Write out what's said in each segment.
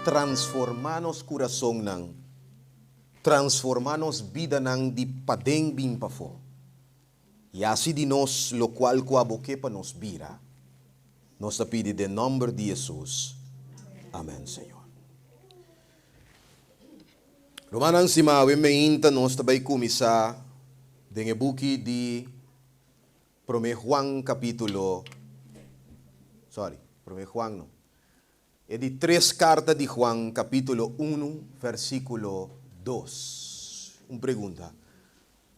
transformá nos kurasonnan, transformá nos bidanan di paden bin pafó, i hasi di nos lokual ku abo ke pa nos bira. Nos ta pidi den nòmber di Hesus. Amèn, Señor. Rumannan stima, awe meinta nos ta bai kuminsá den e buki di Promé Juan kapítulo, sorry, Promé Juan no, e di tres karta di Juan kapítulo unu versíkulo dos. Un pregunta,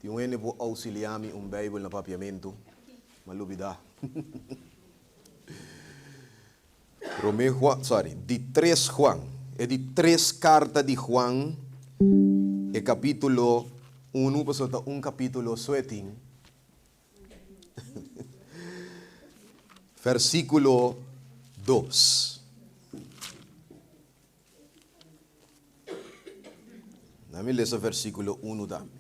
tin un hende por ousiliá mi un Beibel na papiamentu? M'a lubidá. Promé Juan, sorry, di tres Juan, e di tres karta di Juan, e kapítulo unu, pasobra ta un kapítulo so e tin. Versíkulo dos. Na mi lesa versíkulo unu tambe.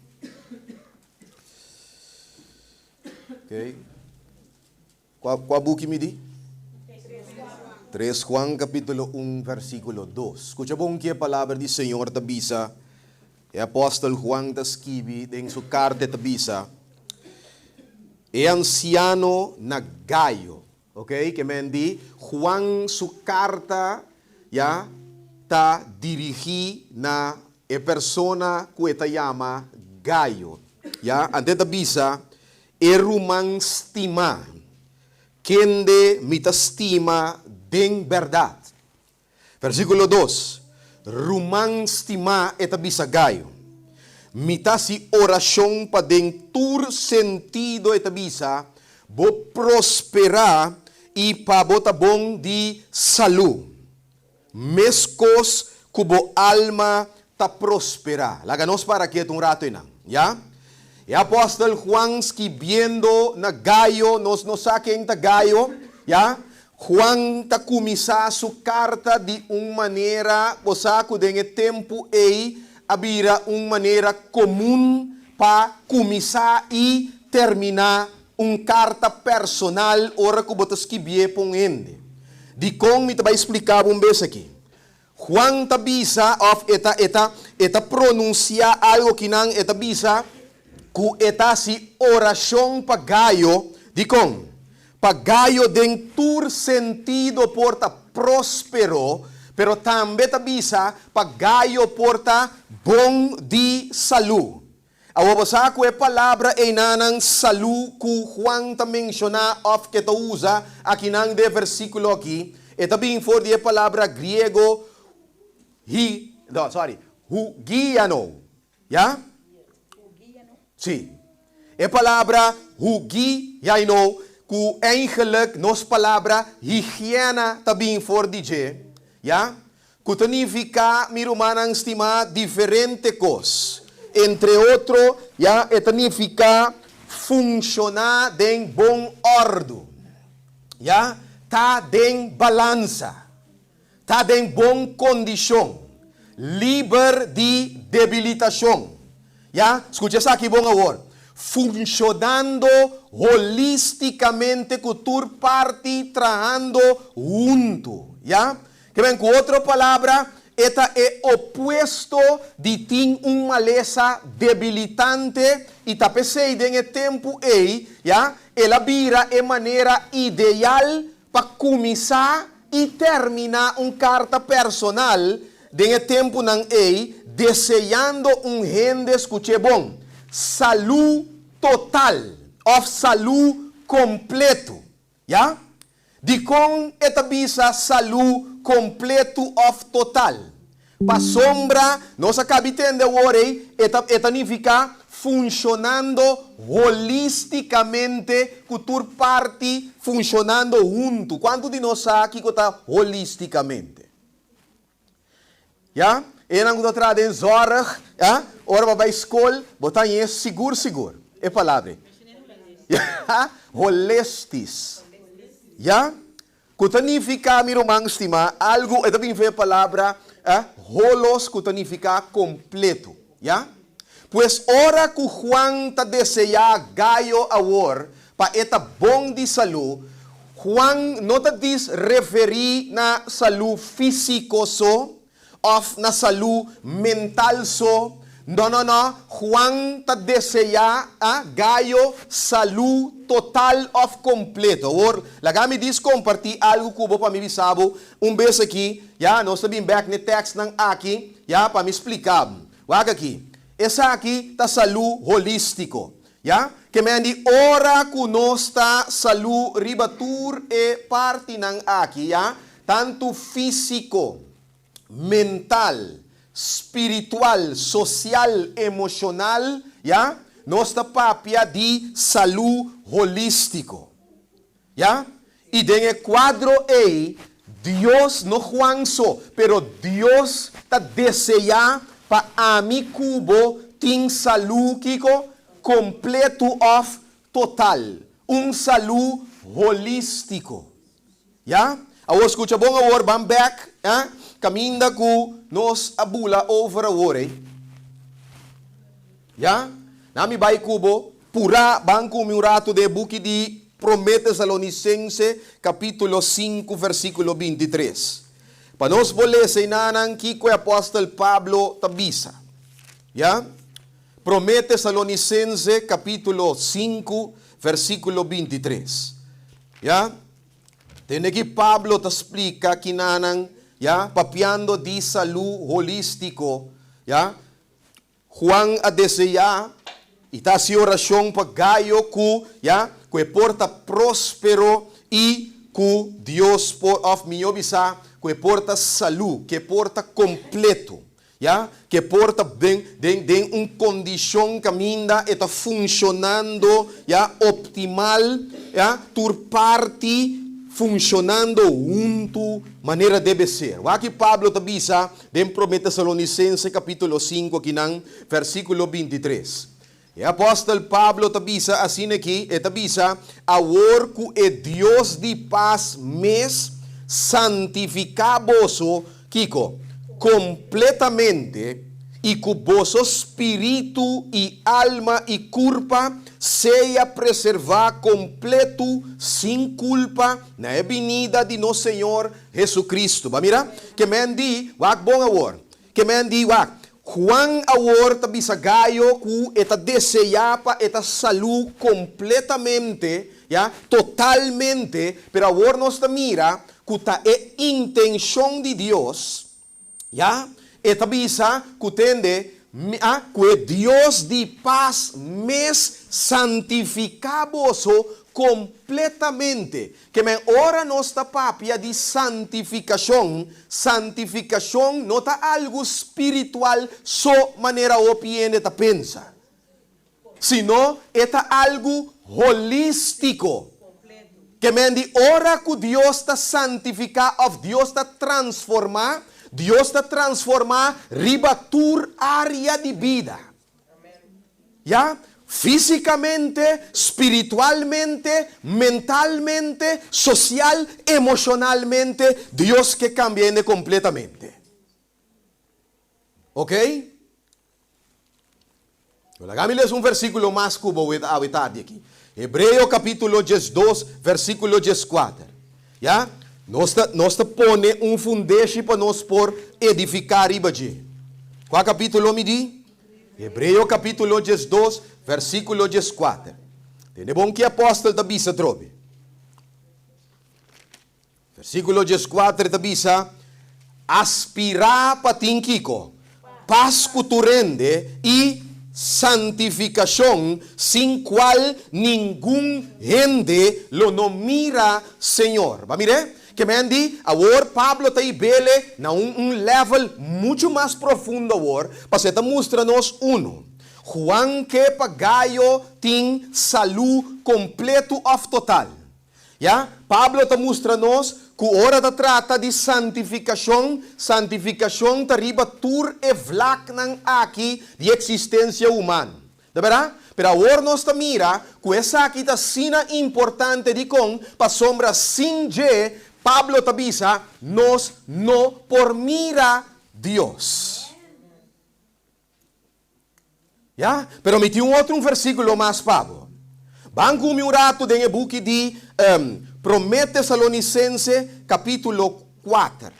Ok. Kua, kua buki mi di? Tres Juan kapítulo un versíkulo dos. Skucha bon ki e palabra di Señor ta bisa. E apòstel Juan ta skibi den su karta, e ta bisa, E ansiano na Gayo, ok, ke men di Juan su karta ya ta dirigí na e persona ku e ta yama Gayo, ya. Anto e ta bisa, E ruman stimá, kende mi ta stima den bèrdat. Versíkulo dos, Ruman stimá, e ta bisa Gayo, mi ta hasi orashon pa den tur sentido, e ta bisa, bo prosperá i pa bo ta bon di salú, meskos ku bo alma ta prosperá. Laga nos para ketu un ratu einan, ya? E apòstel Juan skibiendo na Gayo, nos no sa ken ta Gayo, ya? Juan ta kuminsá su karta di un manera, bo sa ku den e tempu ei a bira un manera komun pa kuminsá i terminá un karta personal ora ku bo ta skibié pa un hende. Dikon mi ta bai spliká bo un bes aki? Juan ta bisa, òf e ta, e ta, e ta pronunsiá algu kinan, e ta bisa ku e ta hasi orashon pa Gayo. Dikon? Pa Gayo den tur sentido por ta próspero, pero tambe ta bisa pa Gayo por ta bon di salú. Awor bo sa ku e palabra einanan salú ku Juan ta menshoná òf ke ta usa akinan den e versíkulo akí, e ta bin for di e palabra griego hi, no, sorry, hugiano. Ya? Sí. E palabra hugiaino ku eigenlijk nos palabra higiena ta bin for di dje. Ya? Ku ta nifiká, mi rumannan stimá, diferente kos. Entre otro, ya, e ta nifiká funshoná den bon òrdu. Ya, ta den balansa. Ta den bon kondishon. Liber di debilitashon. Ya, skucha esaki bon awor. Funshonando holístikamente ku tur parti trahando huntu. Ya, Ke men ku otro palabra, e ta e opuesto di tin un malesa debilitante i ta p'esei den e tempu ei, ya, el a bira e manera ideal pa kuminsá i terminá un karta personal den e tempunan ei, deseando un hende skuch'é bon, salú total òf salú kompletu. Ya? Dikon e ta bisa salú kompletu òf total? Pasobra, nos a kabi tende awor ei, e ta e ta nifiká funshonando holístikamente ku tur parti funshonando huntu. Kuantu di nos sa kiko ta holístikamente? Ya? Enan ku ta traha den zorg, ya, ora bo bai skol, bo ta hañ'é sigur sigur, e palabra ei. Ya? Holistis. Ya? Ku ta nifiká, mi ruman stimá, algu, e ta bin for e palabra, eh, holos, ku ta nifiká kompletu. Ya? Pues ora ku Juan ta deseá Gayo awor pa e ta bon di salú, Juan no ta dis referí na salú físiko so, òf na salú mental so. No, no, no, Juan ta deseá a Gayo salú total òf kompleto. Awor, laga mi dis kompartí algu ku bo pa mi bisa bo un bes aki, ya, nos ta bin bèk n'e tèkstnan aki, ya, pa mi splika bo. Wak aki. Esaki ta salú holístiko. Ya, ke men di ora ku nos ta salú riba tur e partinan aki, ya, tantu físiko, mental, spiritual, sosial, emoshonal, ya, nos ta papia di salú holístiko. Ya, i den e kuadro ei, Dios, no Juan so, pero Dios ta deseá pa ami ku bo tin salú, kiko? Kompletu òf total, un salú holístiko. Ya, awor skucha bon awor, ban bèk, ya, kaminda ku nos a bula over awor ei. Ya, na mi bai ku bo, purá, ban ku mi un ratu den e buki di Promé Tesalonisense, kapítulo sinku, versíkulo bintitres. Pa nos por lesa einanan kiko e apòstel Pablo ta bisa. Ya, Promé Tesalonisense, kapítulo sinku, versíkulo bintitres. Ya, tende ki Pablo ta splika kinanan, ya, papiando di salú holístiko, ya. Juan a deseá i ta hasi orashon pa Gayo ku, ya, ku e por ta próspero i ku Dios por, òf mihó bisá, ku e por ta salú, ku e por ta kompleto, ya, ku e por ta den, den, den un kondishon kaminda e ta funshonando, ya, optimal, ya, tur parti funshonando huntu manera debe ser. Wak ki Pablo ta bisa Den Promé Tesalonisense kapítulo sinku akinan, versíkulo bintitres, e apòstel Pablo ta bisa asina aki, e ta bisa, Awor ku e Dios di pas mes santifiká boso, kiko? Kompletamente, i ku boso spiritu i alma i kurpa sea preservá kompletu sin kulpa na e binida di nos Señor Jesucristo. Bo a mira? Ke men di, wak bon awor. Ke men di, wak, Juan awor ta bisa Gayo ku e ta deseá pa e ta salú kompletamente, ya, totalmente, pero awor nos ta mira ku ta e intenshon di Dios, ya, e ta bisa ku tende, mi, a, ku e Dios di pas mes santifiká boso kompletamente. Ke men ora nos ta papia di santifikashon, santifikashon no ta algu spiritual so manera hopi hende ta pensa, sino e ta algu holístiko. Ke men di ora ku Dios ta santifiká òf Dios ta transformá, Dios ta transformá riba tur área di bida. Ya, físikamente, spiritualmente, mentalmente, sosial, emoshonalmente, Dios ke kambia hende kompletamente. Ok? Lo laga mi lesa un versíkulo mas ku bo awe tardi aki. Hebreo kapítulo diesdos, versíkulo dieskuater. Ya, nos ta, nos ta pone un fundeshi pa nos por edifiká riba dje. Kua kapítulo mi di? Hebreo kapítulo diesdos, versíkulo dieskuater. Tende bon ki apòstel ta bisa atrobe. Versíkulo dieskuater ta bisa, Aspirá pa tin kiko? Pas ku tur hende i santifikashon, sin kual ningun hende lo no mira Señor. Bo a mir'é? Ke men di, awor Pablo ta hib'ele na un un level muchu mas profundo awor, pasobra e ta mustra nos uno, Juan ke pa Gayo tin salú kompletu òf total. Ya, Pablo ta mustra nos ku ora ta trata di santifikashon, santifikashon ta riba tur e vlaknan aki di eksistensia humano. Ta bèrdat? Pero awor nos ta mira ku esaki ta asina importante. Dikon? Pasobra sin dje, Pablo ta bisa, nos no por mira Dios. Ya, pero mi tin un otro un versíkulo mas pa bo. Ban ku mi un ratu den e buki di Promé Tesalonisense kapítulo kuater.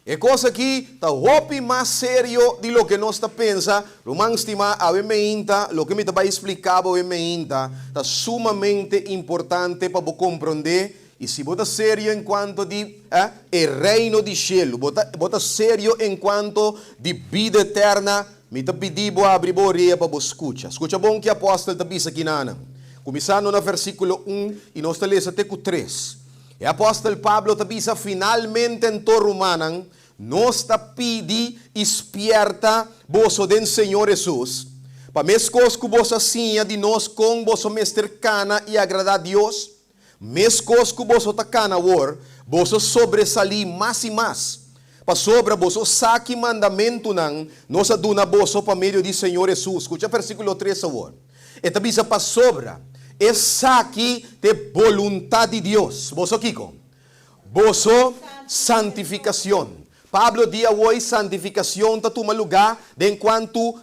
E kos aki ta hopi mas serio di loke nos ta pensa. Ruman stimá, awe meinta, loke mi ta bai spliká bo awe meinta ta sumamente importante pa bo komprondé. I si bo ta serio en kuanto di e Reino di shelu, bo ta bo ta serio en kuanto di bida eterna, mi ta pidi bo abri bo orea pa bo skucha. Skucha bon ki apòstel ta bisa kinanan. Kuminsando na versíkulo un i nos ta lesa te ku tres. E apòstel Pablo ta bisa, Finalmente anto, rumannan, nos ta pidi i spièrta boso den Señor Hesus, pa meskos ku boso a siña di nos kon boso mester kana i agradá Dios, meskos ku boso ta kana awor, boso sobresalí mas i mas. Pasobra boso sa ki mandamentunan nos a duna boso pa medio di Señor Hesus. Skucha versíkulo tres awor. E ta bisa, Pasobra esaki ta e boluntat di Dios. Boso kiko? Boso santifikashon. Pablo di awor santifikashon ta tuma lugá den kuantu,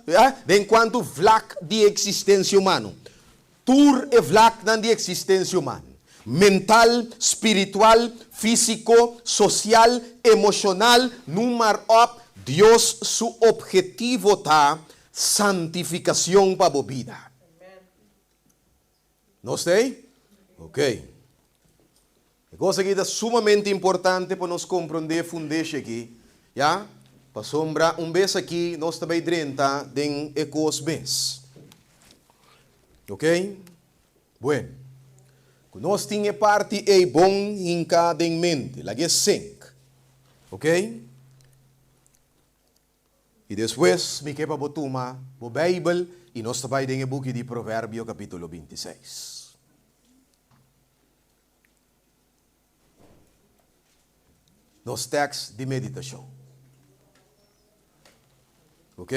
den kuantu vlak di eksistensia humano. Tur e vlaknan di eksistensia humano, mental, spiritual, físiko, sosial, emoshonal, noem maar op, Dios su ophetivo ta Santificacion pa bo bida. Nos ta ei? Ok. E cos aki ta sumamente importante pa nos comprende e fundeshi aki, ya? Pasobra un bes aki nos ta bay drenta den e cos mes. Ok? Bueno. Cu nos tin e parti ei bon hinca den mente, laga e sink. Ok? I despues mi ke pa bo tuma bo Beibel i nos ta bai den e buki di Proverbio kapítulo 26. Nos tèks di meditashon. Ok?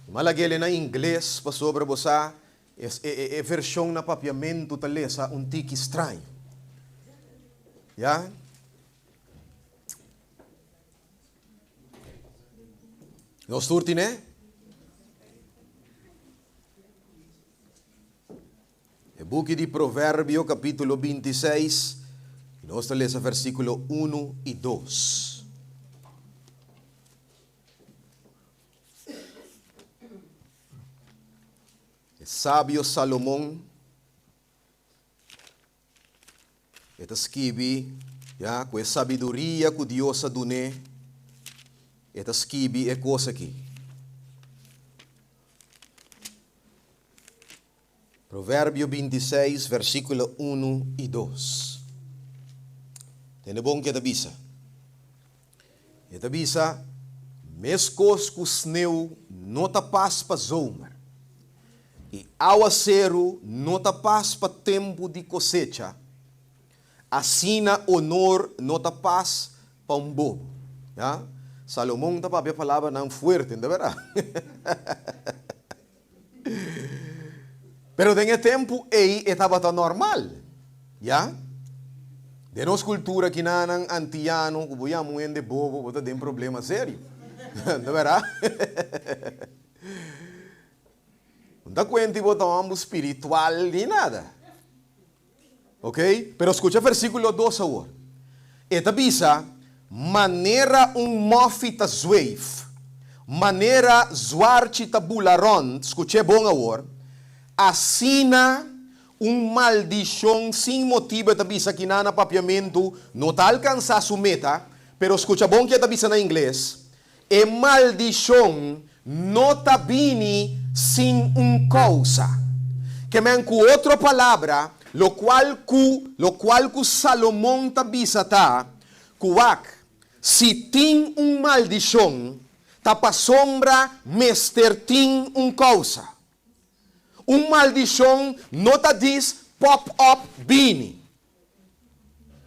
Mi a lag'el na ingles pasobra bo sa e e vershon na papiamentu ta lesa un tiki straño. Ya? Nos tur tine? E buki di Proverbio kapítulo 26, nos ta lesa versíkulo 1 i 2. E sabio Salomon E ta skibi, ya, ku e sabiduria ku Dios a dun'é, e ta skibi e kos akí. Proverbio 26, versíkulo unu i dos. Tende bon ke e ta bisa. E ta bisa, Meskos ku sneu no ta pas pa zomer, i awaseru no ta pas pa tempu di kosecha, asina onor no ta pas pa un bobo. Ya, Salomon ta papia palabranan fuerte, no ta berdad? Pero den e tempu ei e tabata normal, ya. Den nos kultura kinanan antiano ku bo yama un hende bobo bo ta den problema serio, no berdad? No ta kuenti bo ta homber spiritual ni nada. Ok, pero skucha versíkulo dos awor. E ta bisa, Manera un mòfi ta zweef, manera zwarchi ta bula rònt, skuch'é bon awor, asina un maldishon sin motibu, e ta bisa kinan na papiamentu, no ta alkansá su meta, pero skucha bon ke e ta bisa na ingles, E maldishon no ta bini sin un kousa. Ke men ku otro palabra, lokual ku lokual ku Salomon ta bisa ta ku wak, si tin un maldishon, ta pasobra mester tin un kousa. Un maldishon no ta djis pop up bini.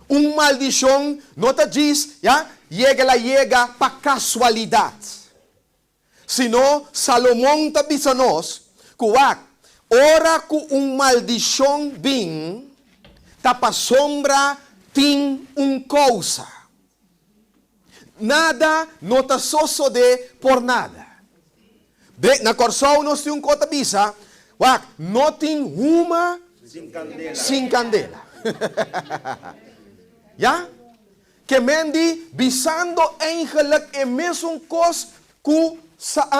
Un maldishon no ta djis, ya, yega el a yega pa kasualidat. Sino, Salomon ta bisa nos ku wak, ora ku un maldishon bin, ta pasobra tin un kousa. Nada no ta sosodé por nada. De, na Kòrsou nos tin un kos ta bisa, wak, no tin huma sin kandela. Ya? Ke men di, bisando eigenlijk e mesun kos ku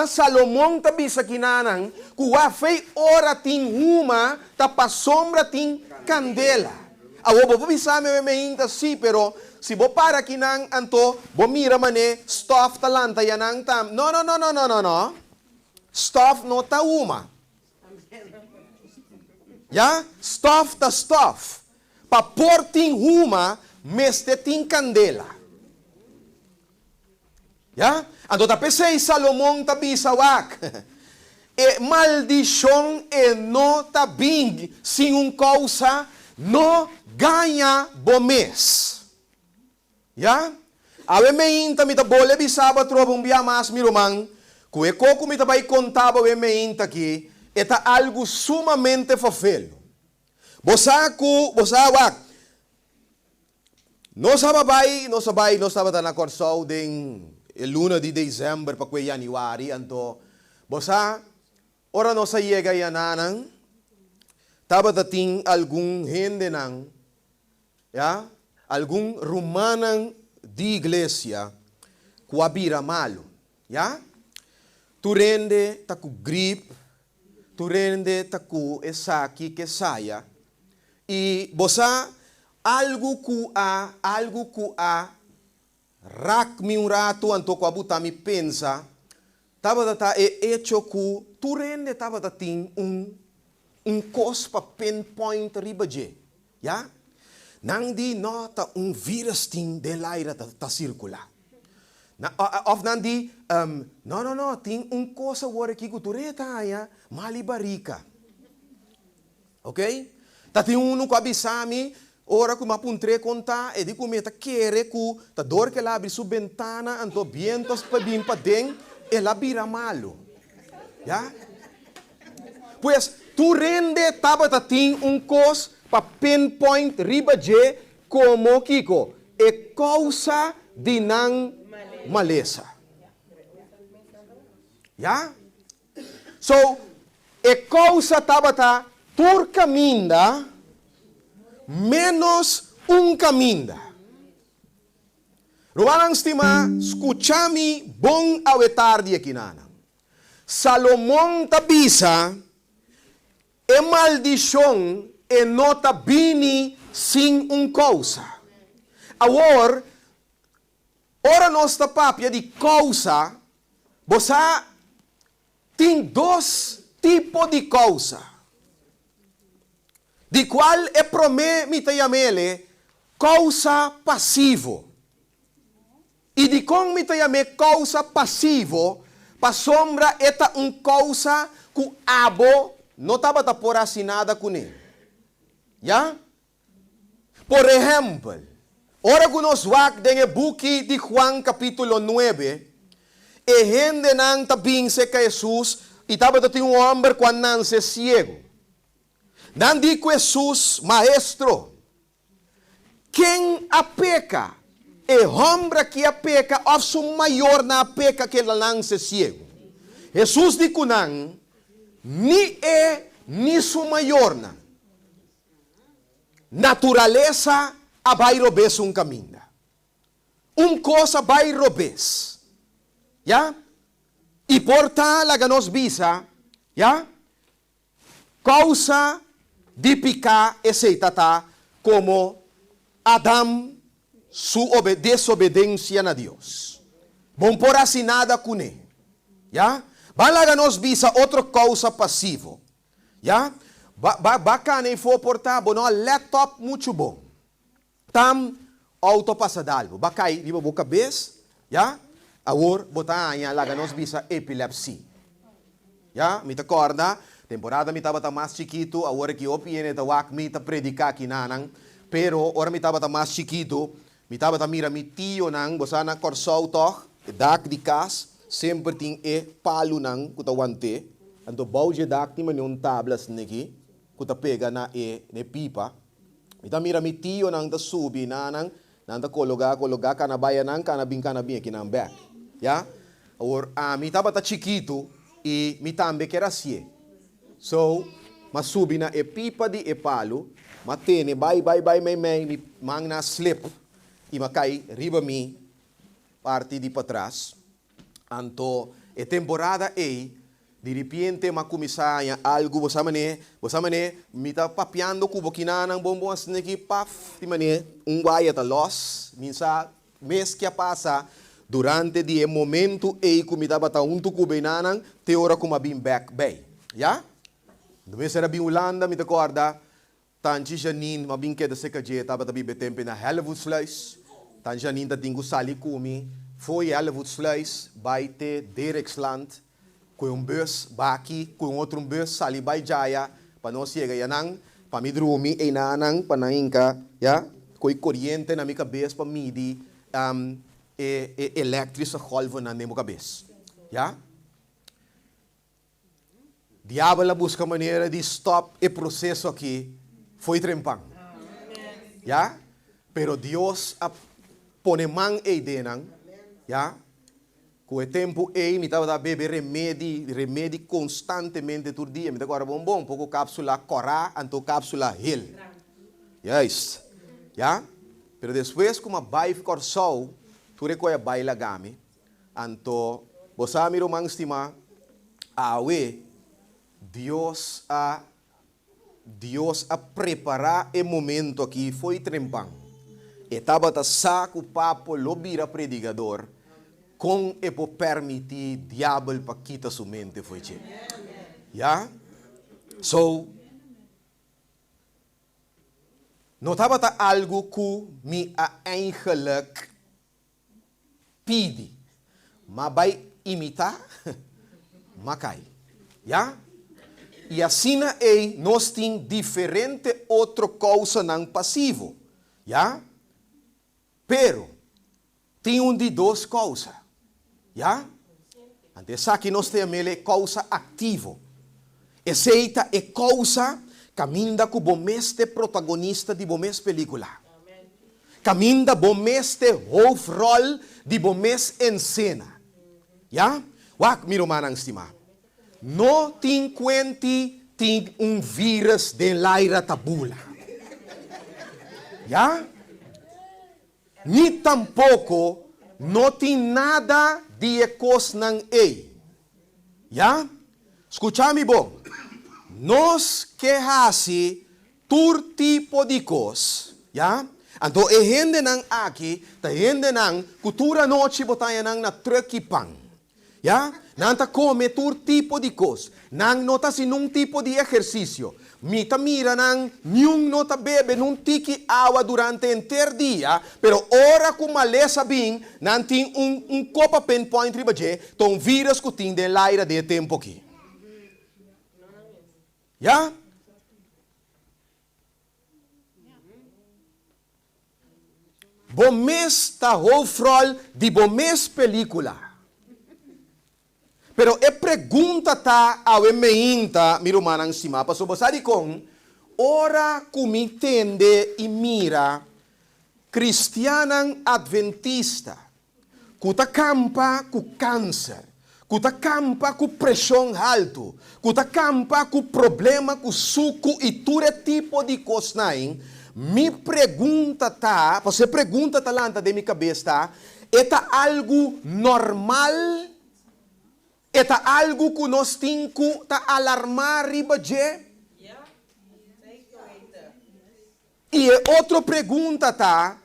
Salomon ta bisa kinanan, ku wafei ora tin huma ta pasobra tin kandela. Awor bo por bisa mi awe meinta sí, pero si bo para kinan anto bo mira mané stòf ta lanta yanan tam. No, no, no, no, no, no, no. Stòf no ta huma. Ya, stòf ta stòf. Pa por tin huma mester tin kandela. Ya, anto ta p'esei Salomon ta bisa wak, E maldishon e no ta bin sin un kousa, no gaña bo mes. Ya, awe meinta mi ta bole bisa bo atrobe un bia mas, mi ruman, ku e ko ku mi ta bai konta bo awe meinta aki, e ta algu sumamente fafelo. Bo sa ku, bo sa wak, nos a bai, nos a bai, nos tabata na Kòrsou den e luna di desèmber pa kue yanüari, anto bo sa, ora nos a yega yananan, tabata tin algun hendenan, ya, algun rumannan di iglesia ku a bira malu, ya. Tur hende ta ku grip, Tur hende ta ku esaki ke saya. I bo sa algu ku a algu ku a rak mi un ratu anto ku a buta mi pensa tabata ta e echo ku tur hende tabata tin un un kos pa pinpoint riba dje, ya. Nan di no ta un virus tin den laira ta ta sirkulá. Na of nan di, No, no, no, tin un kos awor aki ku tur e ta haña mal i barika. Ok? Ta tin unu ku a bisa mi, ora ku mi a puntr'é kon ta, e di ku mi e ta kere ku ta dor ku el a abri su bentana anto bientu a bin paden, el a bira malu. Ya? Pues, tur hende tabata tin un kos pa pinpoint riba dje komo kiko? E kousa di nan malesa. Ya? So, e kousa tabata tur kaminda ménos un kaminda. Rumannan stimá, skucha mi bon awe tardi akinanan. Salomon ta bisa, E maldishon e no ta bini sin un kousa. Awor, ora nos ta papia di kousa, bo sa tin dos tipo di kousa, di kual e promé mi ta yam'ele kousa pasivo. I dikon mi ta yam'é kousa pasivo? Pasobra e ta un kousa ku abo no tabata por hasi nada kuné. Ya? Por ehèmpel, ora ku nos wak den e buki di Juan kapítulo nuebe, e hendenan ta bin serka Hesus i tabata tin un hòmber ku a nanse siegu. Nan di ku Hesus, Maestro, Ken a peka? E hòmber aki a peka òf su mayornan a peka ku el a lansa e siegu? Hesus di ku nan, Ni e ni su mayornan. Naturalesa a bai robes un kaminda. Un kos a bai robes. Ya? I por ta laga nos bisa, ya? Kousa di piká esei ta ta komo Adam su desobedensia na Dios. Bon por hasi nada kuné. Ya? Ban laga nos bisa otro kousa pasivo. Ya? Ba ba ba kana efo por ta bo no a let op muchu bon. Tam auto pasa dal bo, ba kai riba bo kabes, ya, awor bo ta haña laga nos bisa epilepsi. Ya, mi ta kòrda, temporada mi tabata mas chikitu, awor aki hopi hende ta wak mi ta prediká kinanan, pero ora mi tabata mas chikitu, mi tabata mira mi tionan, bo sa na Kòrsou tòg, e dak di kas semper tin e palunan ku ta want'é, anto bou dje dak tin manera un tabla asina aki ku ta pega na e na e pipa. Mi ta mira mi tionan ta subi nanan, nan ta kologa kologa kana bai anan kana bin kana bin aki nan bek. Ya. Awor ami tabata chikitu i mi tambe ker hasié. So, m'a subi na e pipa di e palu, m'a tene bai bai bai mei mei, mi man na slip. i mi a kai riba mi parti di patras. Anto e temporada ei, di ripiente mi a kuminsá haña algu, bo sa manera, bo sa manera, mi ta papiando ku bo kinanan bon bon asina aki, paf, di manera un waya ta lòs, mi sa mes ke a pasa durante di e momentu ei ku mi tabata huntu ku benanan te ora ku mi a bin bèk bei. Ya? Mi mester a bin Hulanda, mi ta kòrda Tanchi Janine, m'a bin keda serka dje, tabata biba e tempu na Hellevoetsluis. Tanchi Janine ta tin ku sali ku mi fo'i Hellevoetsluis bai te Deriksland ku e un bus baki ku un otro un bus sali bai djaya pa nos yega yanan pa mi drumi einanan pa nan hinka ya ku e koriente na mi kabes pa midi e e elektrische golvennan den bo kabes ya. Diabel a buska manera di stop e proseso aki fo'i trempan. Ya? Pero Dios a pone man ei den nan, ya? Ku e tempu ei mi tabata bebe remedi, remedi konstantemente tur dia. Mi ta kòrda bon bon, poko kapsula kòrá anto kapsula hel. Juist. Ya? Pero despues ku mi a bai Kòrsou, tur e koi a bai laga mi. Anto, bo sa, mi ruman stimá, awe Dios a Dios a prepará e momento aki fo'i trempan. E tabata sa ku Papo lo bira predigador, kon e por permití diabel pa kita su mente fo'i dje? Ya? So, no tabata algu ku mi a eigenlijk pidi, ma bai imitá, ma kai. Ya? I asina ei nos tin diferente otro kousanan pasivo. Ya? Pero, tin un di dos kousa. Ya? Anto esaki nos ta yam'el e kousa aktivo. Esei ta e kousa kaminda ku bo mes ta e protagonista di bo mes pelíkula. Kaminda bo mes t'e hoofdrol di bo mes ensena. Ya? Wak, mi rumannan stimá. No tin kuenti tin un vírus den laira ta bula. Ya? Ni tampoko no tin nada di e kosnan ei. Ya? Skucha mi bon. Nos ke hasi Tur tipo di kos, ya. Anto e hendenan aki ta hendenan ku tur anochi bo ta haña nan na trùk i pan, ya. Nan ta kome tur tipo di kos. Nan no ta hasi nun tipo di ehersisio. Mi ta mira nan, niun no ta bebe nun tiki awa durante henter dia, pero ora ku malesa bin, nan tin un un kopa pinpoint riba dje, ta un vírus ku tin den laira den e tempu aki. Ya? Bo mes ta hoofdrol di bo mes pelicula. Pero e pregunta ta awe meinta, mi rumannan stima, pasobra bo sa dikon? Ora ku mi tende i mira kristiannan adventista ku ta kampa ku kanser, ku ta kampa ku preshon haltu, ku ta kampa ku problema ku suku i tur e tipo di kosnan, mi pregunta ta, pasobra e pregunta ta lanta den mi kabes ta, e ta algu normal? E ta algu ku nos tin ku ta alarmá riba dje? I e otro pregunta ta,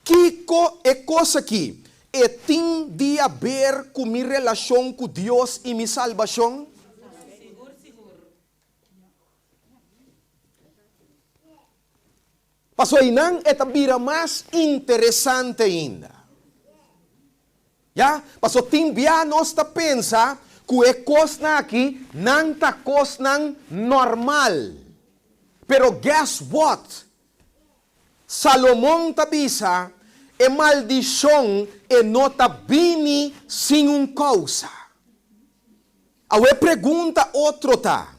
Kiko e kos aki e tin di haber ku mi relashon ku Dios i mi salbashon? Pasobra einan e ta bira mas interesante ainda. Ya, pasobra tin bia nos ta pensa ku e kosnan aki nan ta kosnan normal. Pero guess what? Salomon ta bisa, E maldishon e no ta bini sin un kousa. Awe pregunta otro ta,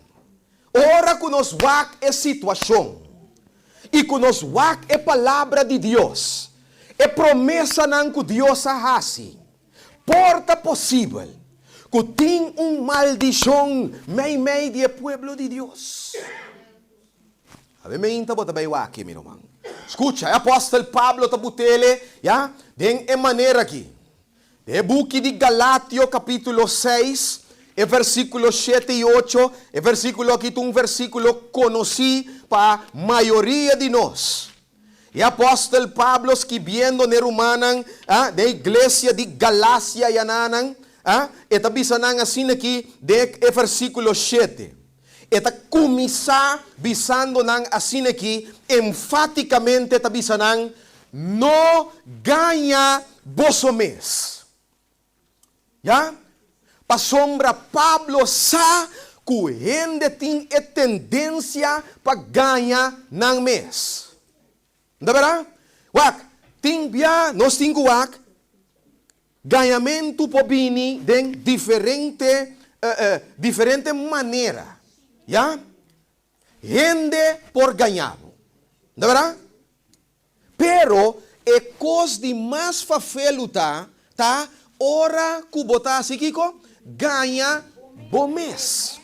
ora ku nos wak e situashon i ku nos wak e Palabra di Dios, e promesanan ku Dios a hasi, por ta posibel ku tin un maldishon meimei di e pueblo di Dios? Awe meinta bo ta bai wak, mi ruman. Skucha, e apòstel Pablo ta but'ele, ya, den e manera akí. Den e buki di Galatio kapítulo seis, e versíkulo shete i ocho, e versíkulo akí ta un versíkulo konosí pa mayoria di nos. E apòstel Pablo skibiendo n'e rumannan, a, den e iglesia di Galasia yananan, a, e ta bisa nan asin'akí den e versíkulo shete. E ta kuminsá bisando nan asin'akí, enfátikamente ta bisa nan, No gaña boso mes. Ya? Pasobra Pablo sa ku hende tin e tendensia pa gaña nan mes. Nta bèrdat? Wak, tin bia nos tin ku wak, gañamentu por bini den diferente diferente manera. Ya? Hende por gaña bo. Nta bèrdat? Pero e kos di mas fafelu ta, ta ora ku bo ta hasi kiko? Gaña bo mes.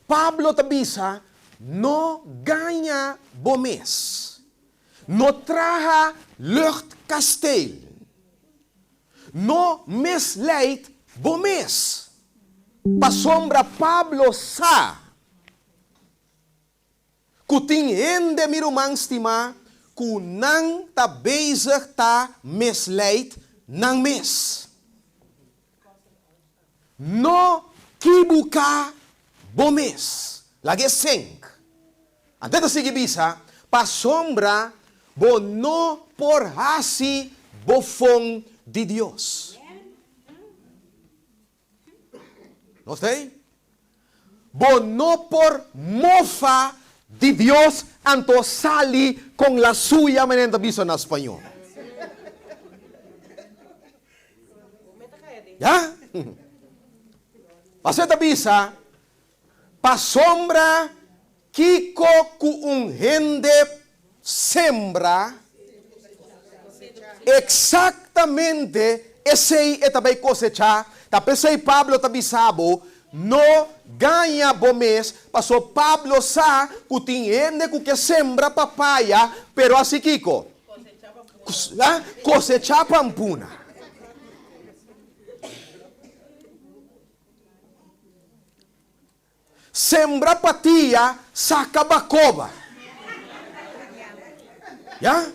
Pablo ta bisa, No gaña bo mes. No traha luchtkasteel. No misleid bo mes. Pasobra Pablo sa. Ku tin hende, mi ruman stimá, ku nan ta bezig ta misleid nan mes. No kibuká bo mes. Laga e sink. Anto e ta sigui bisa, Pasobra bo no por hasi bofon di Dios. Nos ta ei? Bo no por mofa di Dios anto sali con la suya manera nan ta bisa na spañol. Ya? Pasobra e ta bisa, Pasobra kiko ku un hende sembra, eksaktamente esei e ta bai kosechá. Ta p'esei Pablo ta bisa bo, No gaña bo mes, pasobra Pablo sa ku tin hende ku ke sembra papaya, pero hasi kiko? Kosechá pampuna. Sembra patia, saka bakoba. Ya?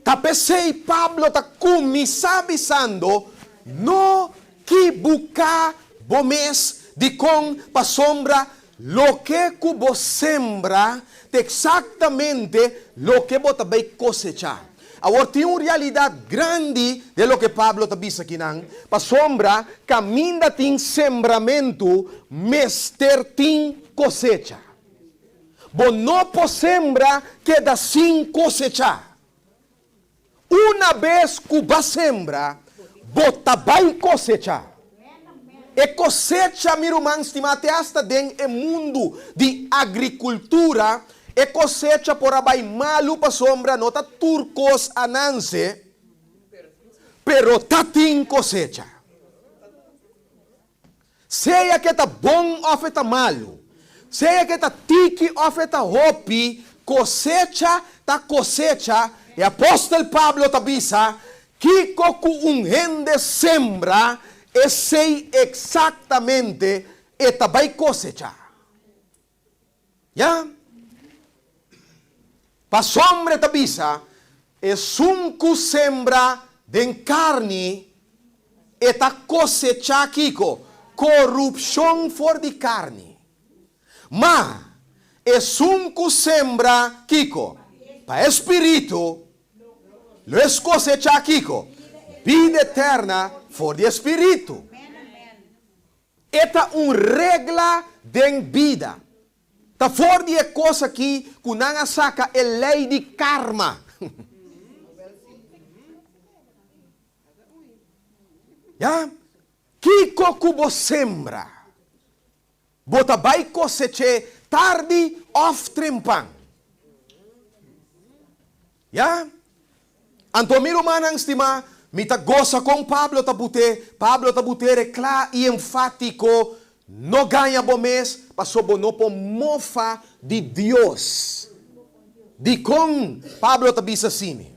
Ta p'esei Pablo ta kuminsá bisando, No kibuká bo mes. Dikon? Pasobra loke ku bo sembra ta eksaktamente loke bo ta bai kosechá. Awor tin un realidat grandi den loke Pablo ta bisa akinan, pasobra kaminda tin sembramentu mester tin kosecha. Bo no por sembra keda sin kosechá. Una bes ku bo a sembra, bo ta bai kosechá. E kosecha, mi ruman stimá, te asta den e mundu di agrikultura, e kosecha por a bai malu pasobra no ta tur kos a nanse, pero ta tin kosecha. Sea ku e ta bon òf e ta malu, sea ku e ta tiki òf e ta hopi, kosecha ta kosecha. E apòstel Pablo ta bisa, Kiko ku un hende sembra, esei eksaktamente e ta bai kosecha. Ya. Pasobra e ta bisa, Esun ku sembra den karni, e ta kosechá kiko? Korupshon for di karni. Ma esun ku sembra kiko? Pa e spiritu, lo e kosechá kiko? Bida eterna for di e spiritu. E ta un regla den bida. Ta for di e kos aki ku nan a saka e lei di karma. Ya. Kiko ku bo sembra, bo ta bai kosech'é tardi òf trempan. Ya. Anto mi rumannan stimá, mi ta gosa kon Pablo ta but'é. Pablo ta but'é re kla i enfátiko, No gaña bo mes, pasobra bo no por mofa di Dios. Dikon Pablo ta bisa asina?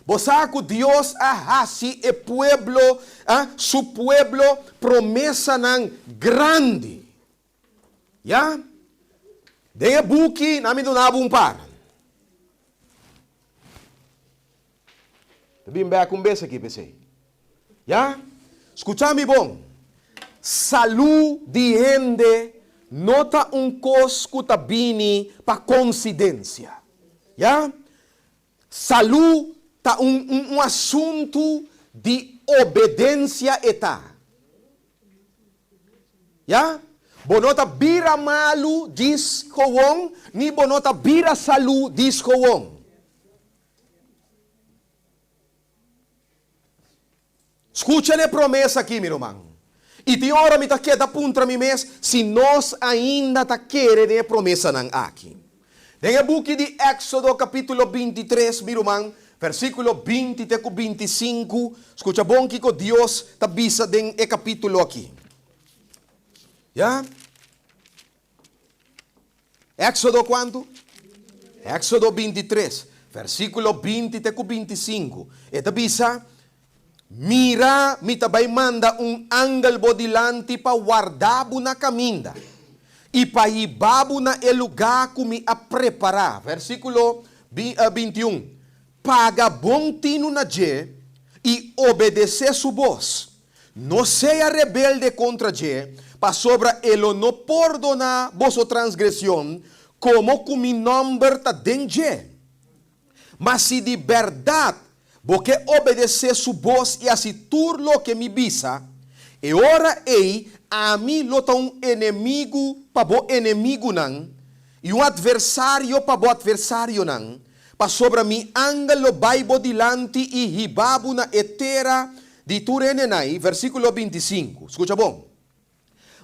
Bo sa ku Dios a hasi e pueblo, su pueblo, promesanan grandi. Ya? Den e buki nan mi duna bo un par. Ta bin bek un bes aki p'esei. Ya? Skucha mi bon. Salú di hende no ta un kos ku ta bini pa konsidensia. Ya? Salú ta un un asuntu di obedensia e ta. Ya? Bo no ta bira malu djis gewon, ni bo no ta bira salú djis gewon. Skucha n'e promesa aki, mi ruman. I tin ora mi ta keda puntra mi mes si nos ainda ta kere den e promesanan aki. Den e buki di Éksodo kapítulo bintitres, mi ruman, versíkulo binti te ku bintisinku, skucha bon kiko Dios ta bisa den e kapítulo aki. Ya? Éksodo kuantu? Éksodo bintitres, versíkulo binti te ku bintisinku. E ta bisa, Mira, mi ta bai manda un angel bo dilanti pa warda bo na kaminda i pa hiba bo na e lugá ku mi a prepará. Versíkulo bintiun, Paga bon tinu na dje i obedesé su bos. No sea rebelde kontra dje, pasobra e lo no pordoná boso transgresion, komo ku mi nòmber ta den dje. Ma si di bèrdat bo ke obedesé su bos i hasi tur loke mi bisa, e ora ei ami lo ta un enemigu pa bo enemigunan i un atversario pa bo atversarionan, pasobra mi angel lo bai bo dilanti i hiba bo na e tera di tur hendenai, versíkulo bintisinku. Skucha bon.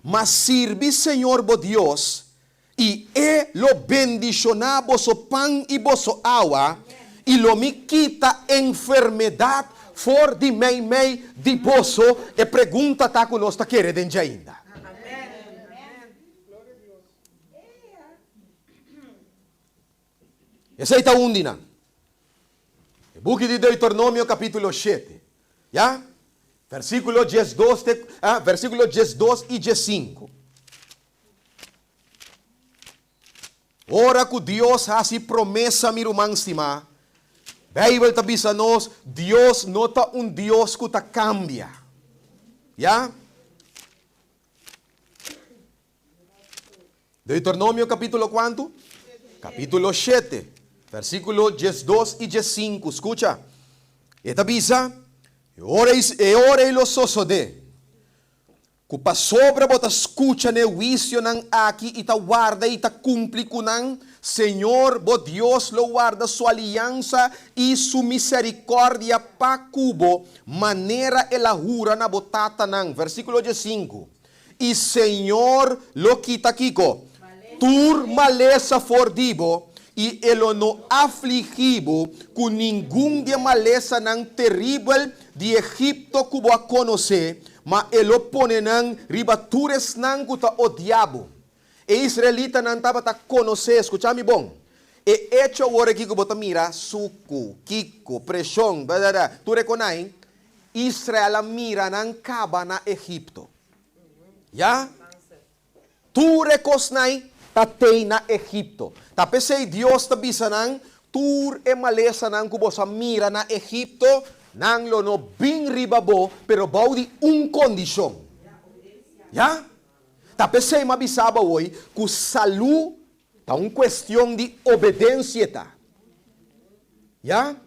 Ma sirbi Señor bo Dios, i E lo bendishoná boso pan i boso awa, i lo mi kita enfermedat for di meimei di boso. E pregunta ta ku nos ta kere den dje ainda. Esei ta un di nan. E buki di Deuteronomio kapítulo shete, ya, versíkulo diesdos te, ah, versíkulo diesdos i diesinku. Ora ku Dios hasi promesa, mi ruman stimá, Beibel ta bisa nos, Dios no ta un Dios ku ta kambia. Ya? Deuteronomio kapítulo kuantu? Kapítulo shete, versíkulo diesdos i diesinku. Skucha, e ta bisa, E ora ei, e ora ei lo sosodé, ku pasobra bo ta skucha n'e huisionan aki i ta warda i ta kumpli ku nan, Señor bo Dios lo warda su aliansa i su miserikòrdia pa ku bo, manera el a hura na bo tatanan. Versíkulo diesinku. I Señor lo kita kiko? Tur malesa for di bo, i e lo no afligí bo ku ningun di e malesanan teribel di Egipto ku bo a konosé, ma e lo pone nan riba tur esnan ku ta odia bo. E israelitanan tabata konosé, skucha mi bon, e echo awor aki ku bo ta mira, suku, kiko, preshon, bla, tur e konai, Israel a mira nan kaba na Egipto. Ya, tur e kosnan ta tei na Egipto. Ta p'esei Dios ta bisa nan, Tur e malesanan ku boso a mira na Egipto, nan lo no bin riba bo, pero bou di un kondishon. Ya, ta p'esei mi a bisa bo awor ku salú Ta un cuestion di obedencia ta. Ya?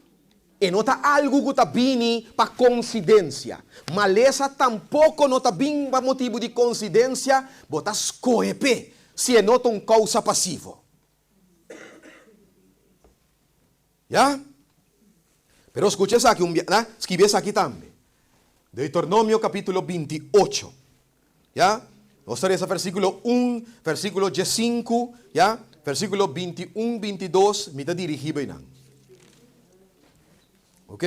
E no ta algu cu ta bini pa coincidencia. Malesa tampoco no ta bin pa motibu di coincidencia, bo ta scohe p'e, si e no ta un causa pasivo. Ya? Pero scucha esaki un bia, na, skibi esaki tambe. Deuteronomio capítulo 28. Ya? Nos ta resa versículo un, versículo diesinku, ya? Versículo bintiun, bintidos, mi ta dirigí bai nan. Ok?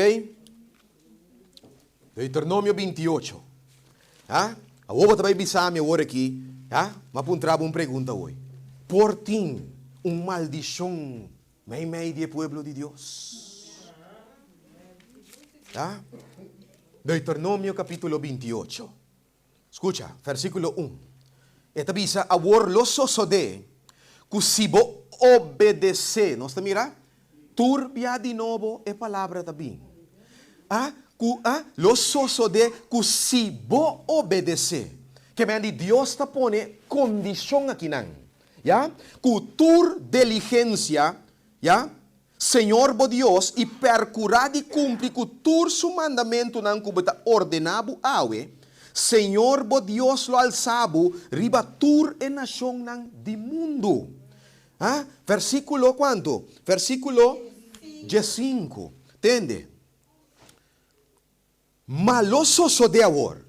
Deuteronomio 28. Ya? Awor bo ta bai bisa mi awor aki, ya? Mi a puntra bo un pregunta awor. Por tin un maldishon? Meimei di e pueblo di Dios. Ya? Deuteronomio kapítulo 28. Skucha, versíkulo un. E ta bisa, Awor lo sosodé ku si bo obedesé, nos ta mira, tur bia di nobo e palabra ta bin. A, ku a, lo sosodé ku si bo obedesé. Ke men di Dios ta pone kondishon akinan, ya, ku tur diligensia, ya, Señor bo Dios i perkurá di kumpli ku tur su mandamentunan ku bo ta ordená bo awe, Señor bo Dios lo alsá bo riba tur e nashonnan di mundu. Ha? Versíkulo kuantu? Versíkulo diesinku. Tende. Ma lo sosodé awor,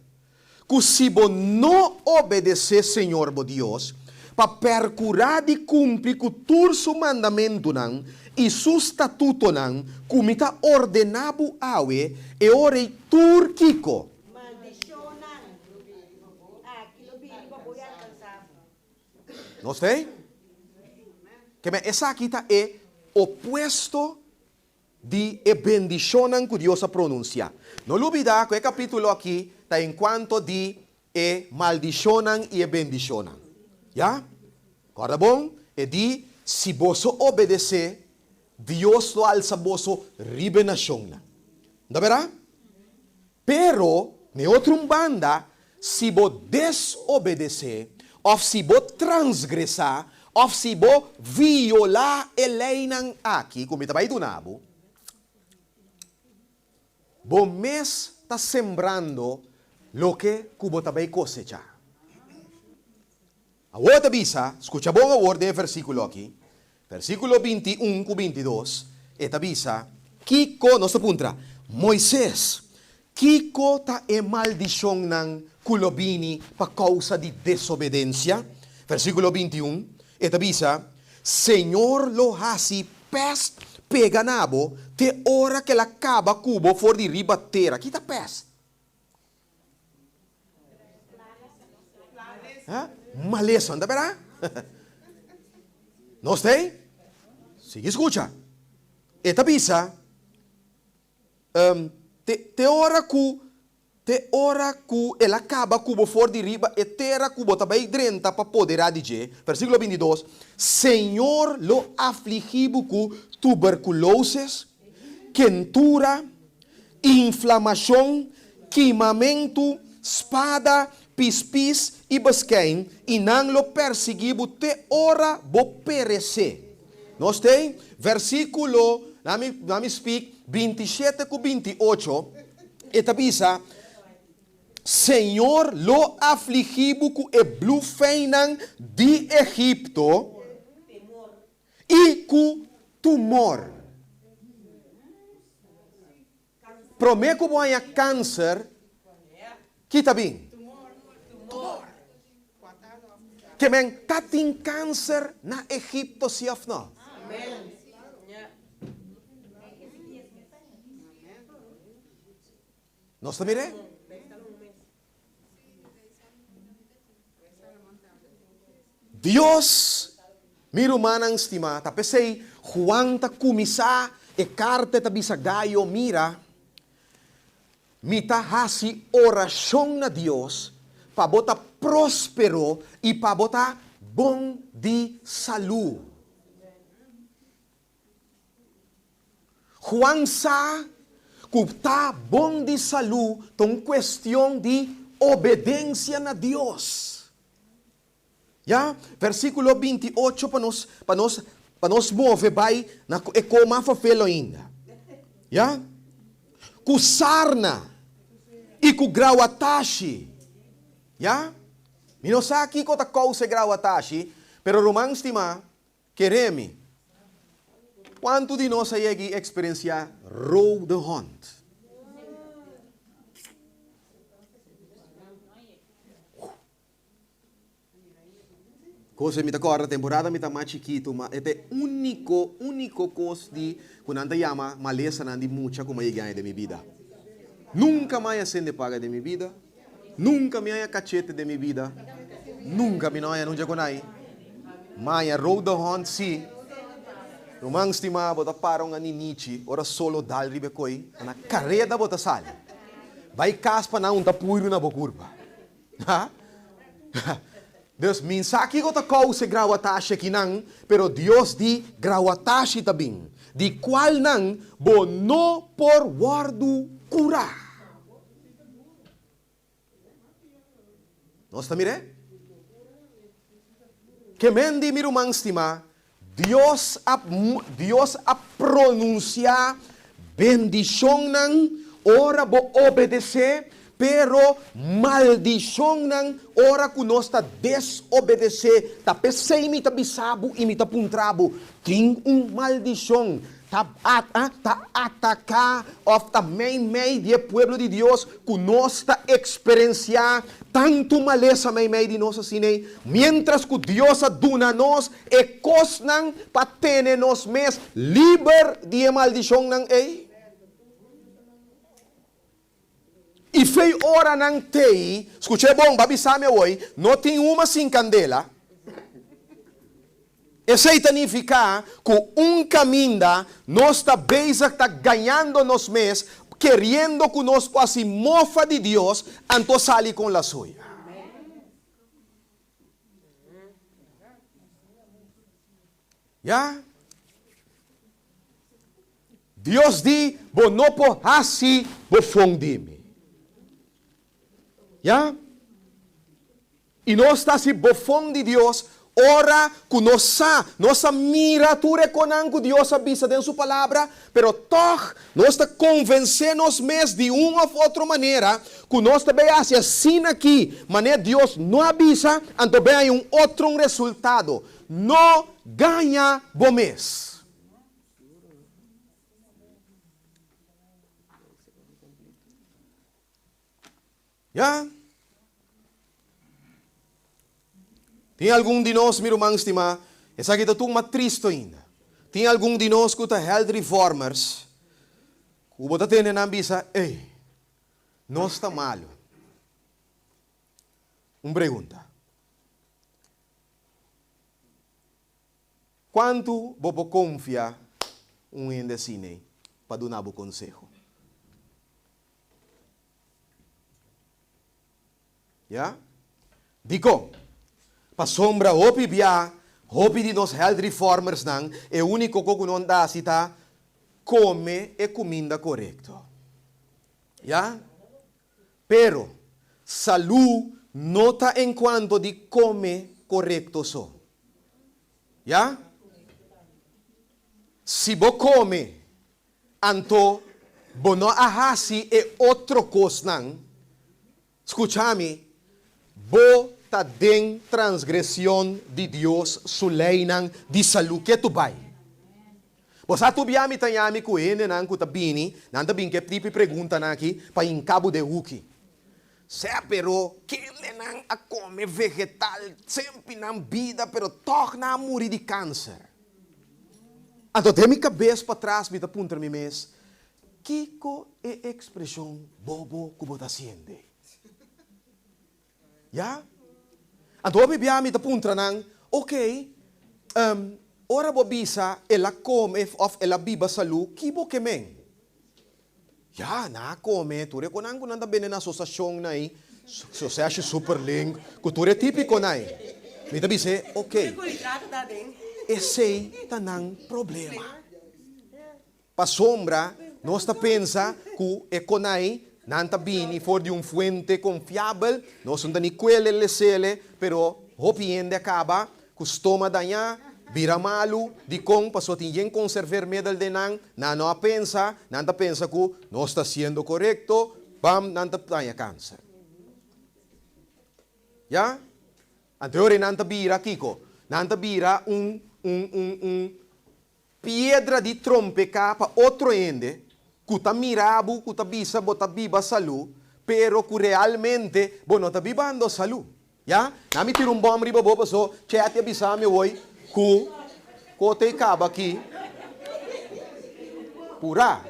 ku si bo no obedesé señor bo Dios, pa perkurá di kumpli ku tur su mandamentunan i su statutonan ku mi ta ordená bo awe, e ora ei tur kiko. Maldishonnan aki lo bini pa bo i alkansá bo. Nos ta ei? Ke men esaki ta e opuesto di e bendishonnan ku Dios a pronunsiá. No lubidá ku e kapítulo akí ta enkuanto di e maldishonnan i e bendishonnan. Ya? Kòrda bon, e di, Si boso obedesé, Dios lo alsa boso riba e nashonnan. No ta bèrdat? Pero, n'e otro un banda, si bo desobedesé, òf si bo transgresá, òf si bo violá e leinan aki ku mi ta bai duna bo, bo mes ta sembrando loke ku bo ta bai kosechá. Awor ta bisa, skucha bon awor den e versíkulo aki, versíkulo 21 ku 22, e ta bisa, Kiko, nos ta puntra, Moises, kiko ta e maldishonnan ku lo bini pa kousa di desobedensia? Versíkulo 21, e ta bisa, Señor lo hasi pèst pega na bo te ora ku el a kaba ku bo for di riba tera. Ki ta pèst? Malesa, no ta berdad? Nos ta ei? Sigui scucha. E ta bisa, te, te ora cu, te ora cu el a caba cu bo for di riba e tera cu bo ta bay drenta pa podera di dje, versiculo 22, Señor lo afligi bo cu tuberculosis, kentura, inflamashon, kimamentu, spada, pispis i beskein, i nan lo persiguí bo te ora bo peresé. Nos t'ei, versíkulo, na mi, na mi spik, 27 ku 28, e ta bisa, Señor lo afligí bo ku e blufeinnan di Egipto i ku tumor. Promé ku bo haña kanser, ki ta bin? Tumor. Ke men ta tin kanser na Egipto si òf no? Nos ta mir'é? Dios, mi rumannan stimá, ta p'esei Juan ta kuminsá e karta e ta bisa Gayo, Mira, mi ta hasi orashon na Dios pa bo ta próspero i pa bo ta bon di salú. Juan sa ku ta bon di salú ta un kuestion di obedensia na Dios. Ya, versíkulo 28 pa nos, pa nos, pa nos move bai na e koma fafelo ainda. Ya, ku sarna i ku grawatashi. Ya, mi no sa kiko ta kousa e grawatashi, pero ruman stimá, Kere mi. Kuantu di nos a yega i eksperensiá rode hond? Kos mi ta kòrda temporada mi ta mas chikitu, ma e ta e úniko, úniko kos di ku nan ta yama malesanan di mucha ku mi a yega haña den mi bida. Nunka mi a haña sende paga den mi bida. Nunka mi haña kachete den mi bida. Nunka mi no haña nunca ku nai. Mi haña rode hond sí. Ruman stimá, bo ta para un aninichi ora solo dal riba e koi, na kareda bo ta sali. Bai kas pa nan unta puiru na bo kurpa. Ha? Dus mi sa kiko ta kousa e grawatashi akinan, pero Dios di grawatashi ta bin, di kualnan bo no por wòrdu kurá. Nos ta mir'é? Ke men di mi ruman stimá, Dios a Dios a pronunsiá bendishonnan ora bo obedesé, pero maldishonnan ora ku nos ta desobedesé. Ta p'esei mi ta bisa bo i mi ta puntra bo, tin un maldishon ta ta ataká òf ta meimei di e pueblo di Dios ku nos ta eksperensiá tantu malesa meimei di nos asin'ei, miéntras ku Dios a duna nos e kosnan pa tene nos mes liber di e maldishonnan ei. I fei ora nan tei, skuch'é bon, bo a bisa mi awoi, no tin huma sin kandela. Esei ta nifiká ku un kaminda nos ta bezig ta gañando nos mes, keriendo ku nos por hasi mofa di Dios, anto sali kon la suya. Ya. Dios di, Bo no por hasi bofon di mi. Ya. I nos ta hasi bofon di Dios ora ku nos sa, nos a mira tur e konan ku Dios a bisa den su Palabra, pero tòg nos ta konvensé nos mes di un òf otro manera ku nos ta bai hasi asina aki manera Dios no a bisa, anto bai haña un otro un resultado. No gaña bo mes. Ya. Tin algun di nos, mi ruman stimá, esaki ta tur mas tristu ainda. Tin algun di nos ku ta health reformers, ku bo ta tende nan bisa, Ey, nos ta malu. Un pregunta. Kuantu bo por konfia un hende asina pa duna bo konseho? Ya? Dikon? Pasobra hopi bia, hopi di nos health reformersnan, e úniko ku nan ta hasi ta kome e kuminda korekto. Ya? Pero, salú no ta en kuanto di kome korekto so. Ya? Si bo kome, anto bo no a hasi e otro kosnan, skucha mi, bo ta den transgresion di Dios su leinan di salú ketu bai. Bo sa tur bia mi ta yami ku hendenan ku ta bini, nan ta bin ku e tipi preguntanan aki pa hinka bo den huki. Sea pero kendenan a kome vegetal semper nan bida pero tòg nan a muri di kanser. Anto den mi kabes patras mi ta puntra mi mes, kiko e ekspreshon bobo ku bo ta hasiende? Ya. Anto hopi bia mi ta puntra nan, Ok, ora bo bisa el a come of el a biba salú, ki bo ke men? Ya, nan a come tur e konan ku nan ta bende na asosashon nan ei, Asosiashon Superlink, ku tur e típikonan ei. Mi ta bis'é, Ok, esei ta nan problema. Pasobra nos ta pensa ku e konai nan ta bini for di un fuente konfiabel, nos no ta ni kuele lesele, pero hopi hende a kaba ku stoma dañá, bira malu, dikon? Pasobra tin yen konserveermiddel den nan, nan no a pensa, nan ta pensa ku nos ta hasiendo korekto, bam, nan ta daña kanser. Ya? Anto e ora nan ta bira kiko? Nan ta bira un, un, un, un. Piedra di trompeká pa otro hende ku ta mira bo ku ta bisa bo ta biba salú, pero ku realmente bo no ta bibando salú. Ya? Na mi tira un bòm riba bo paso Chetty a bisa mi awoi ku kote i kaba aki purá.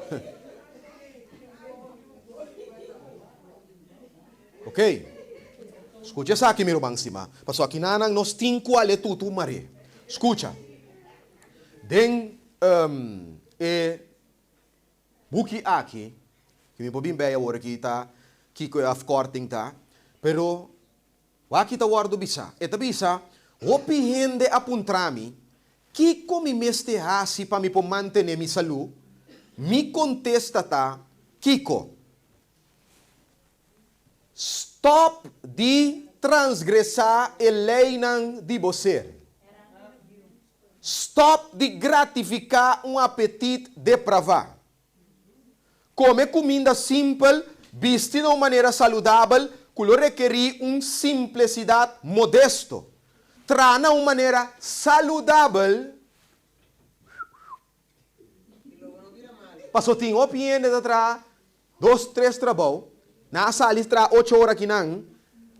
Ok. Skucha esaki mi ruman stima, paso akinanan nos tin ku ale tutu maré. Skucha. Den. E buki aki, ku mi por bin bei awor aki ta kiko e afkorting ta, pero wak ta wòrdu bisá. E ta bisa, Hopi hende a puntra mi, Kiko mi mester hasi pa mi por mantené mi salú? Mi kontesta ta, Kiko? Stòp di transgresá e leinan di bo ser. Stòp di gratifiká un apetit depravá. Kome kuminda simpel, bisti na un manera saludabel ku lo rekerí un simplesidat modesto. Traha na un manera saludabel. Paso tin hopi hende ta traha dos, tres trabou. Nan a sali traha ocho ora akinan,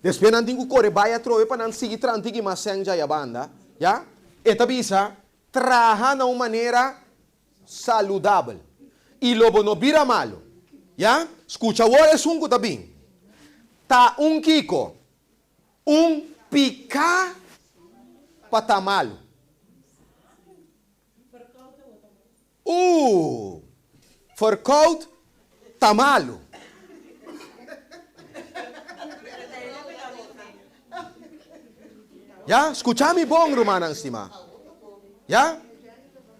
despues nan tin ku kore bai atrobe pa nan sigui traha un tiki mas sèn djaya banda, ya. E ta bisa, Traha na un manera saludabel i lo bo no bira malu, ya. Skucha awor esun ku ta bin. Ta un kiko? Un piká pa ta malu. Ooh! Verkoud ta malu. Ya, skucha mi bon, rumannan stimá. Ya?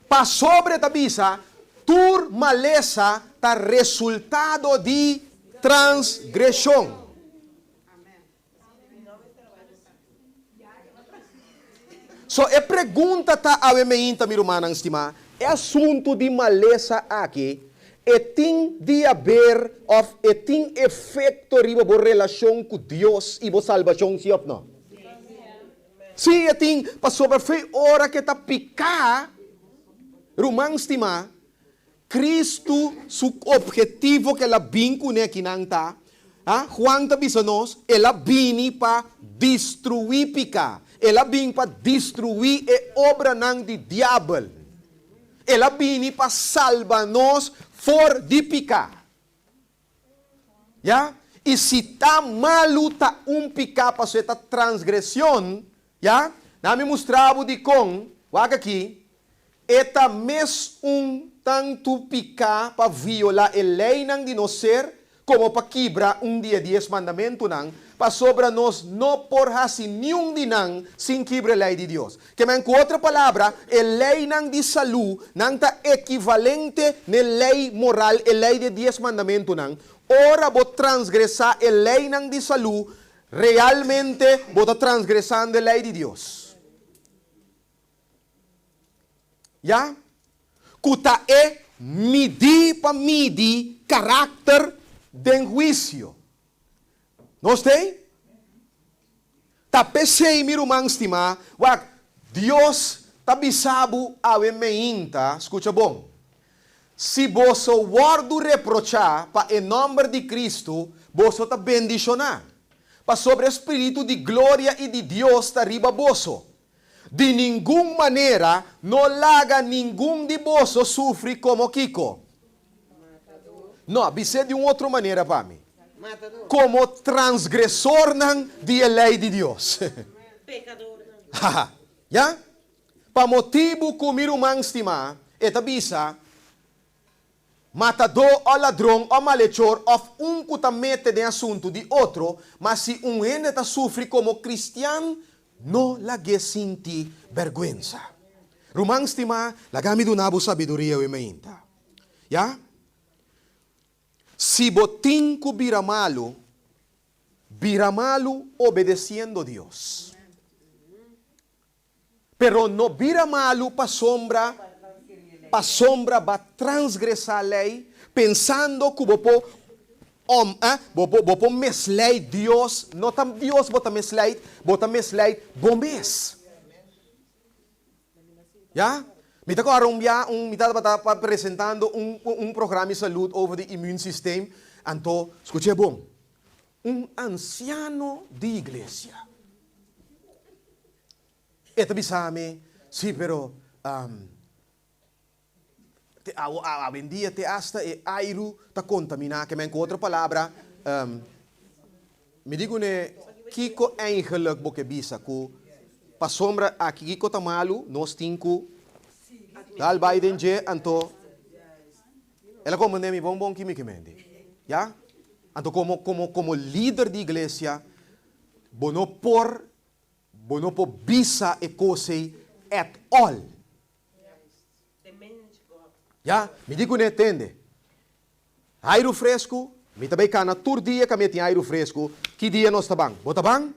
Pasobra ta bisa, tur malesa ta resultado di transgreshon. So e pregunta ta awe meinta mi rumannan stimá, e asuntu di malesa aki e tin di haber òf e tin efekto riba bo relashon ku Dios i bo salbashon si òf no? Si e tin, pasobra fe ora ke ta piká, ruman stimá, Kristu su obhetivo ku el a bin kuné akinan ta, a Juan ta bisa nos, el a bini pa destruí piká, el a bin pa destruí e obranan di diabel, el a bini pa salba nos for di piká. Ya? I si ta malu ta un piká pasobra e ta transgresion, ya? Na mi mustra bo dikon, wak aki, e ta mes un tantu piká pa violá e leinan di nos ser komo pa kibra un di e dies mandamentunan, pasobra nos no por hasi niun di nan sin kibra e lei di Dios. Ke men ku otro palabra, e leinan di salú nan ta ekivalente n'e lei moral, e lei di e dies mandamentunan. Ora bo transgresá e leinan di salú, realmente bo ta transgresando e lei di Dios. Ya ku ta e midí pa midi karakter den huisio. Nos t'ei? Ta p'esei, mi ruman stimá, wak, Dios ta bisa bo awe meinta, skucha bon, Si boso wòrdu reprochá pa e nòmber di Kristu, boso ta bendishoná, pasobra e spiritu di gloria i di Dios ta riba boso. Di ningun manera no laga ningun di boso sufri komo kiko? No, bis'é di un otro manera pa mi. Komo transgresornan di e lei di Dios. Haha. Ya? Pa motibu ku mi ruman stimá, e ta bisa, Matadó o ladron o malechor òf un ku ta mete den asuntu di otro, ma si un hende ta sufri komo kristian, no lag'é sinti bèrgwensa. Ruman stimá, laga mi duna bo sabiduria awe mainta. Ya? Si bo tin ku bira malu, bira malu obedesiendo Dios. Pero no bira malu pasobra pasobra ba transgresá lei, pensando ku bo por om eh bo por bo por mislei Dios. No ta Dios bo ta mislei, bo ta mislei bo mes. Ya? Mi ta kòrda un bia un mi tabata presentando un un programa di salud over di immuunsysteem, anto skuch'é bon, un ansiano di iglesia e ta bisa mi, sí pero te awendia te asta e airu ta kontaminá, ke men ku otro palabra mi di kuné kiko eigenlik bo ke bisa ku pasobra aki kiko ta malu nos tin ku. Dal bai den dje anto el a komprendé mi bon bon ki mi ke mende. Ya? Anto komo komo komo lider di iglesia bo no por bo no por bisa e kos ei at all. Ya? Mi di kuné, tende. Airu fresku, mi ta bai kana tur dia ka mi a tin airu fresku, ki dia nos ta ban? Bo ta ban?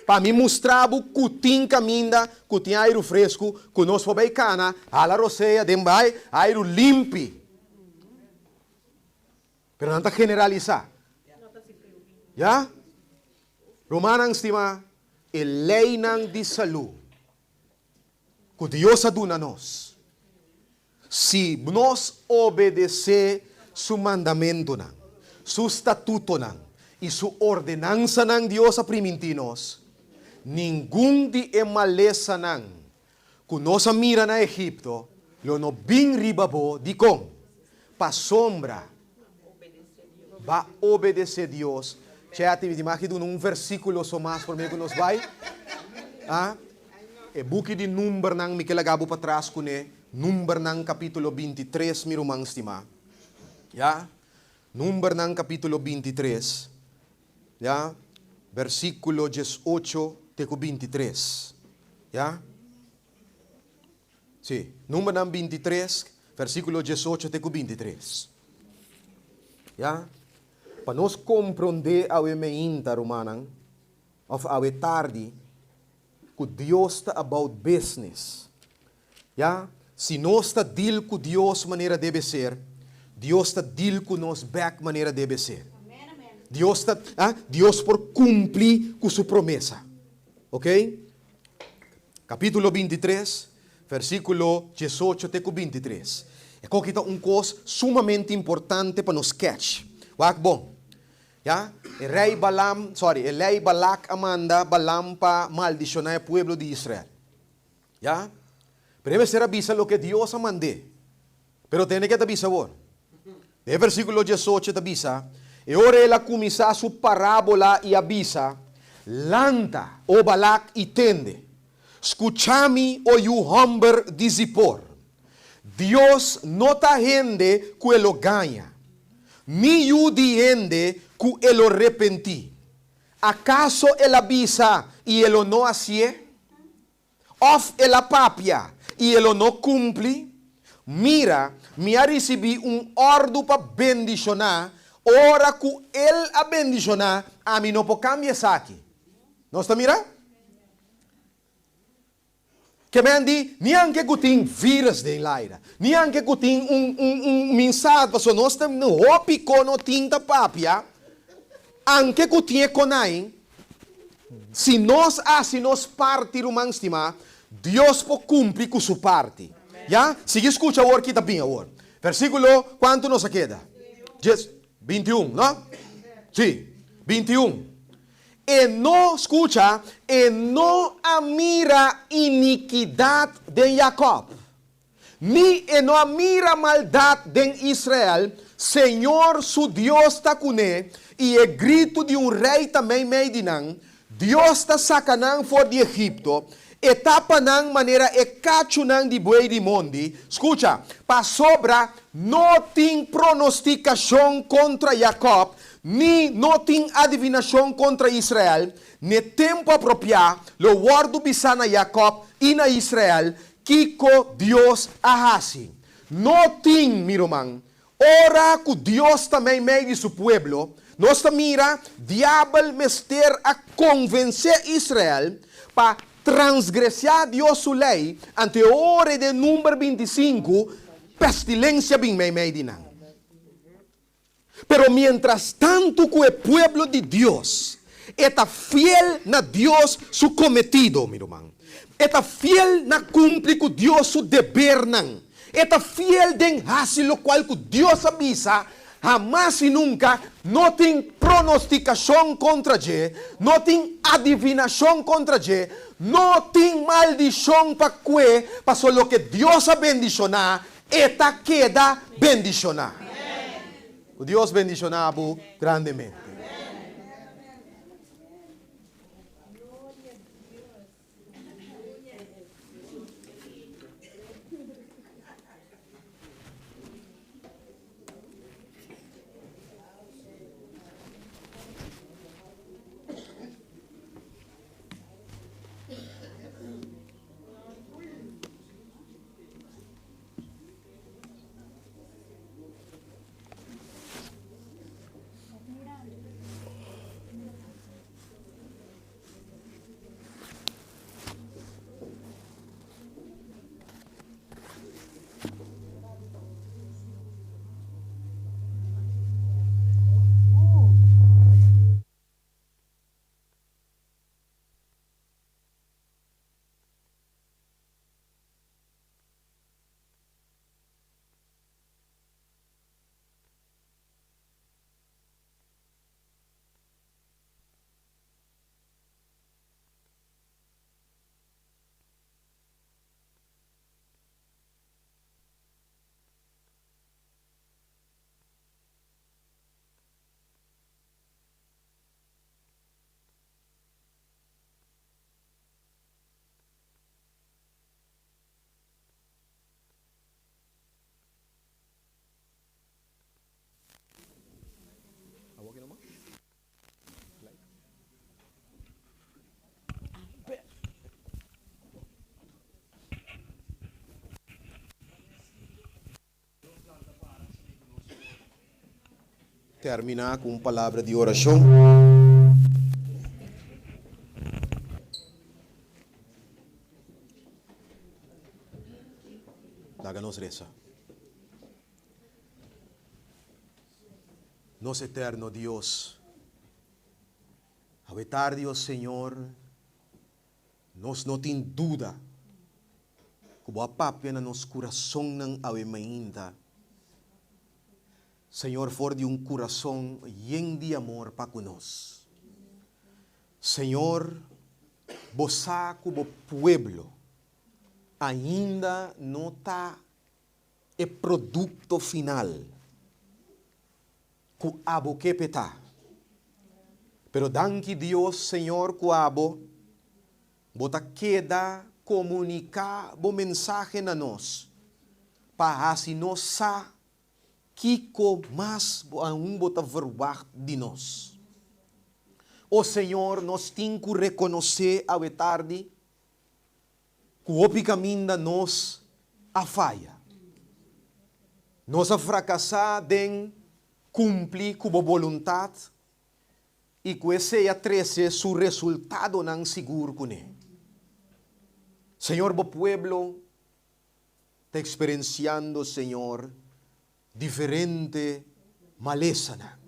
Pa mi mustra bo ku tin kaminda ku tin airu fresku ku nos por bai kana, hala rosea den bai airu limpi. Pero nan ta generalisá. Ya? Rumannan stimá, e leinan di salú ku Dios a duna nos, si nos obedesé su mandamentunan, su statutonan i su ordenansanan Dios a primintí nos, ningun di e malesanan ku nos a mira na Egipto lo no bin riba bo. Dikon? Pasobra bo a obedesé Dios. Chatty, mi tin mag di duna un versíkulo so mas promé ku nos bai? Ah? E buki di Numbernan mi ke laga bo patras kuné, Numbernan kapítulo 23, mi ruman stimá. Ya? Numbernan kapítulo 23, ya? Versíkulo 18 te ku 23. Ya? Sí, Numbernan 23, versíkulo 18 te ku 23. Ya? Pa nos komprondé awe meinta, rumannan, òf awe tardi, ku Dios ta about business. Ya, si nos ta deal ku Dios manera debe ser, Dios ta deal ku nos bek manera debe ser. Dios ta, ah, Dios por kumpli ku su promesa. Ok? Kapítulo 23, versíkulo 18 te ku 23. E koki ta un kos sumamente importante pa nos catch. Wak bon. Ya, e rei Balaam, sorry, e lei Balak a manda Balaam pa maldishoná e pueblo di Israel. Ya, pero e mester a bisa loke Dios a mand'é. Pero tende ke ta bisa awor. Den e versíkulo 18 ta bisa, E ora el a kuminsá su parábola i a bisa, Lanta, o Balak, i tende. Skucha mi, o yu hòmber di Zipor. Dios no ta hende ku e lo gaña, ni yu di hende ku e lo repentí. Akaso el a bisa i e lo no hasié? Òf el a papia i e lo no kumpli? Mira, mi a risibí un òrdu pa bendishoná, ora ku el a bendishoná, ami no por kambia esaki. Nos ta mira? Ke men di, ni anke ku tin virus den laira, ni anke ku tin un un un minsad, pasobra nos ta hopi ko no tin ta papia, anke ku tin e konai, si nos hasi nos parti ruman stimá, Dios por kumpli ku su parti. Ya? Sigui skucha awor ki ta bin awor. Versíkulo kuantu nos a keda? Djes, 21, no? Sí, 21. E no, skucha, e no a mira inikidat den Jakòb, ni e no a mira maldat den Israel, Señor su Dios ta kuné, i e gritu di un rei ta meimei di nan, Dios ta saka nan for di Egipto, e tapa nan manera e kachunan di buey di mondi, skucha, pasobra no tin pronostikashon kontra Jakòb, Ni no tin adivinashon kontra Israel, n'e tempu apropiá lo wòrdu bisá na Jakòb i na Israel kiko Dios a hasi. No tin, mi ruman, ora ku Dios ta meimei di su pueblo, nos ta mira diabel mester a konvensé Israel pa transgresiá Dios su lei, anto e ora ei den Number 25 pestilensia bin meimei di nan. Pero mientras tantu ku e pueblo di Dios e ta fiel na Dios su kometido, mi ruman, e ta fiel na kumpli ku Dios su debernan, e ta fiel den hasi lokual ku Dios a bisa, hamas i nunka no tin pronostikashon kontra dje, no tin adivinashon kontra dje, no tin maldishon pa kue, pasobra loke Dios a bendishoná, E ta keda bendishoná. Ku Dios bendishoná bo grandemente. terminá ku un palabra di orashon. Laga nos resa. Nos eterno Dios, awe tardi, o Señor, nos no tin duda ku Bo a papia na nos kurasonnan awe mainta. Señor, for di un kurason yen di amor pa ku nos. Señor, Bo sa ku Bo pueblo ainda no ta e produkto final ku abo ke p'e ta. Pero danki Dios, Señor, ku abo Bo ta keda komuniká Bo mensahe na nos pa hasi nos sa kiko mas Bo aun Bo ta verwagt di nos. O Señor, nos tin ku rekonosé awe tardi Ku hopi kaminda nos a faya. Nos a frakasá den kumpli ku bo boluntat i ku esei a trese su resultadonan sigur kuné. Señor, bo pueblo ta eksperensiando, Señor, diferente malesanan.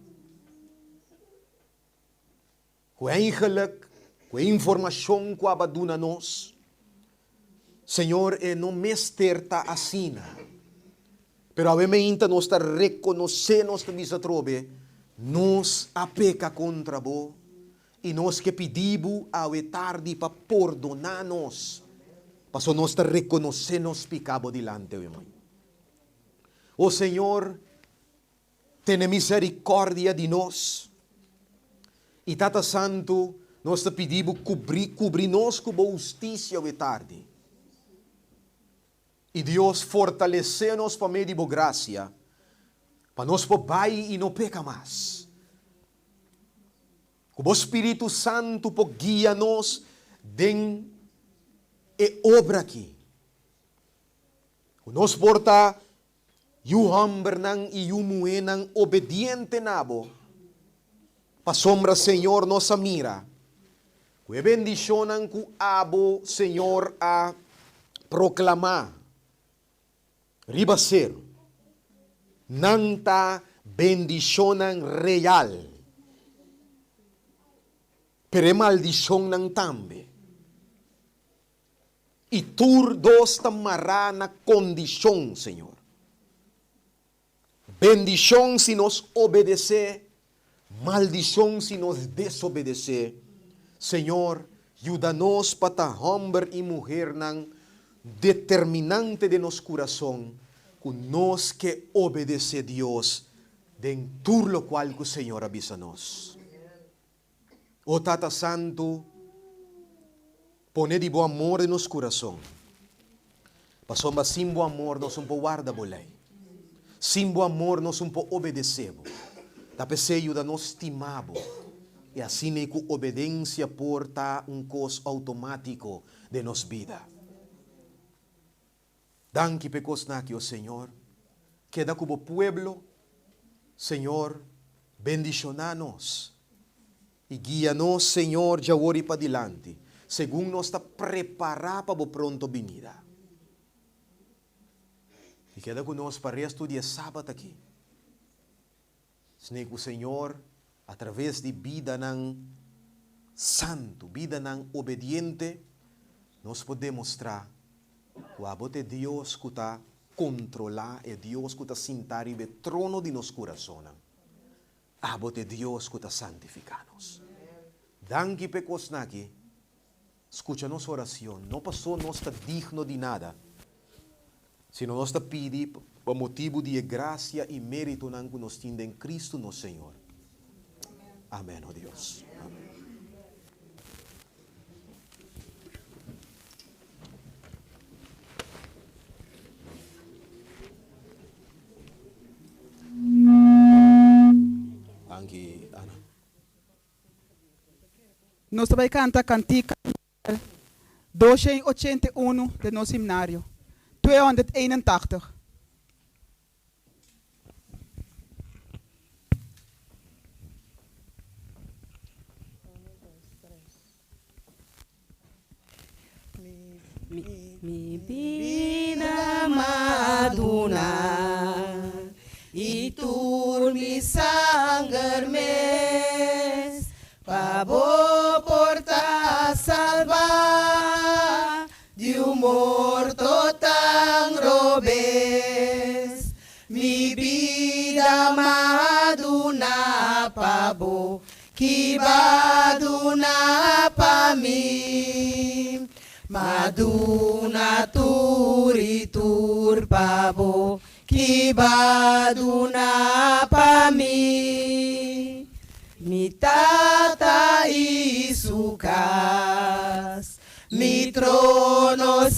Ku eigenlijk ku e informashon ku aba duna nos, Señor e no mester ta asina. Pero awe meinta nos ta rekonosé, nos ta bisa atrobe, nos a peka kontra Bo i nos ke pidi Bo awe tardi pa pordoná nos, pasobra nos ta rekonosé nos piká Bo dilanti awe mai. O Señor, Tene misericordia di nos. I Tata Santu, nos ta pidi Bo cubri, cubri nos cu Bo husticia awe tardi. I Dios, fortalece nos pa medio di Bo gracia, pa nos por bai i no peca mas. Cu Bo Spiritu Santu por guia nos den e obra aki. Cu nos por ta Yu hòmbernan i yu muhénan obediente na bo, pasobra Señor nos a mira ku e bendishonnan ku abo, Señor, a proklamá riba seru, nan ta bendishonnan real, pero e maldishonnan tambe. I tur dos ta mará na kondishon, Señor. Bendishon si nos obedesé, maldishon si nos desobedesé. Señor, yuda nos pa ta hòmber i muhernan determinante den nos kurason ku nos ke obedesé Dios den tur lokual ku Señor a bisa nos. O Tata Santu, pone di bo amor den nos kurason, pasobra sin bo amor nos un por warda bo lei, sin bo amor nos un por obedesé bo. Ta p'esei yuda nos stima bo, i asina ei ku obedensia por ta un kos outomátiko den nos bida. Danki p'e kosnan aki, o Señor. Keda ku bo pueblo, Señor, bendishoná nos i guia nos, Señor, djawor i padilanti, segun nos ta prepará pa bo pronto binida. I keda ku nos pa restu di e sabat aki. Sne ku Señor, a traves di bidanan santu, bidanan obediente, nos por demostrá ku abo ta e Dios ku ta kontrolá, e Dios ku ta sintá riba e trono di nos kurasonnan. Abo ta e Dios ku ta santifiká nos. Danki pa e kosnan aki. Skucha nos oracion, no paso nos ta digno di nada, sino nos ta pidi pa motibu di e gracia i meritonan ku nos tin den Cristo nos Señor. Amen, o Dios. Amen. Danki, Ana. Nos ta bai kanta kantika number 281 den nos himnario, 281. Mi bida m'a duna i tur mi sanger mes pa bo por ta salbá di un morto tan robes. Mi bida m'a duna pa bo, ki b'a duna pa mi. M'a duna tur i tur pa bo, ki b'a duna pa mi. Mi tata i su kas, mi trono.